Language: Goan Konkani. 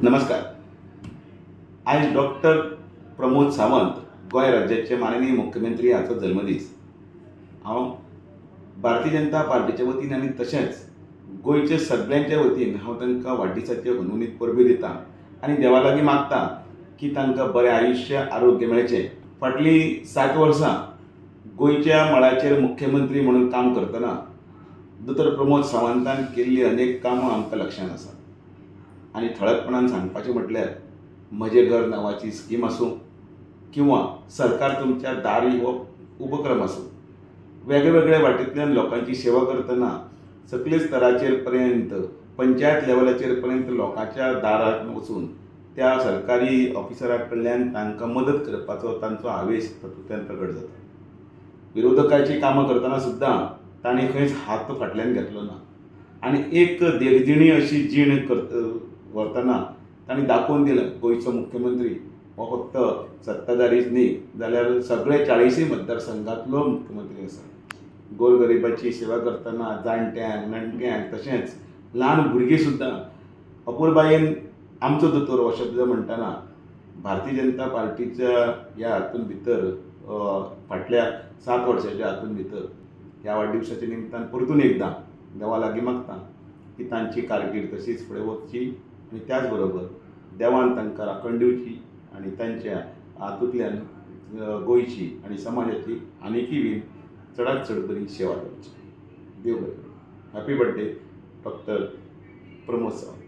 नमस्कार. आयज डॉक्टर प्रमोद सावंत, गोंय राज्याचे माननीय मुख्यमंत्री, हाचो जल्मदीस. हांव भारतीय जनता पार्टीच्या वतीन आनी तशेंच गोंयच्या सगळ्यांच्या वतीन हांव तांकां वाडदिसाच्यो हुनहुनीत परबीं दिता आनी देवा लागीं मागता की तांकां बरें आयुश्य, आरोग्य मेळचें. फाटलीं 7 वर्सां गोंयच्या मळाचेर मुख्यमंत्री म्हणून काम करतना दोतोर प्रमोद सावंतान केल्लीं अनेक कामां आमकां लक्षांत आसा आनी ठळकपणान सांगपाचें म्हटल्यार म्हजें घर नांवाची स्कीम आसूं किंवा सरकार तुमच्या दारी हो उपक्रम आसूं, वेगळे वेगळ्या वाटेंतल्यान लोकांची सेवा करतना सकले स्तराचेर पर्यंत, पंचायत लेवलाचेर पर्यंत लोकांच्या दारांत वचून त्या सरकारी ऑफिसरा कडल्यान तांकां मदत करपाचो तांचो हावेस तातूंतल्यान प्रगट जाता. विरोधकाची कामां करतना सुद्दां तांणी खंयच हात फाटल्यान घेतलो ना आनी एक देखदिणी अशी जीण करत व्हरतना तांणी दाखोवन दिलें, गोंयचो मुख्यमंत्री हो फक्त सत्ताधारीच न्ही जाल्यार सगळे 40य मतदारसंघांतलो मुख्यमंत्री आसा. गोरगरिबाची सेवा करतना जाणट्यांक, नेणट्यांक, तशेंच ल्हान भुरगीं सुद्दां अपुरबायेन "आमचो दोतोर" हो शब्द म्हणटना भारतीय जनता पार्टीच्या ह्या हातूंत भितर फाटल्या 7 वर्साच्या हातूंत भितर ह्या वाडदिवसाच्या निमतान परतून एकदां देवा लागीं मागता की तांची कारकीर्द तशीच फुडें वचची आनी त्याच बरोबर देवान तांकां राखण दिवची आनी तांच्या हातूंतल्यान गोंयची आनी समाजाची आनीकय बीन चडांत चड बरी सेवा जावची. देव बरें करूं. Happy birthday, doctor Pramod Sawant.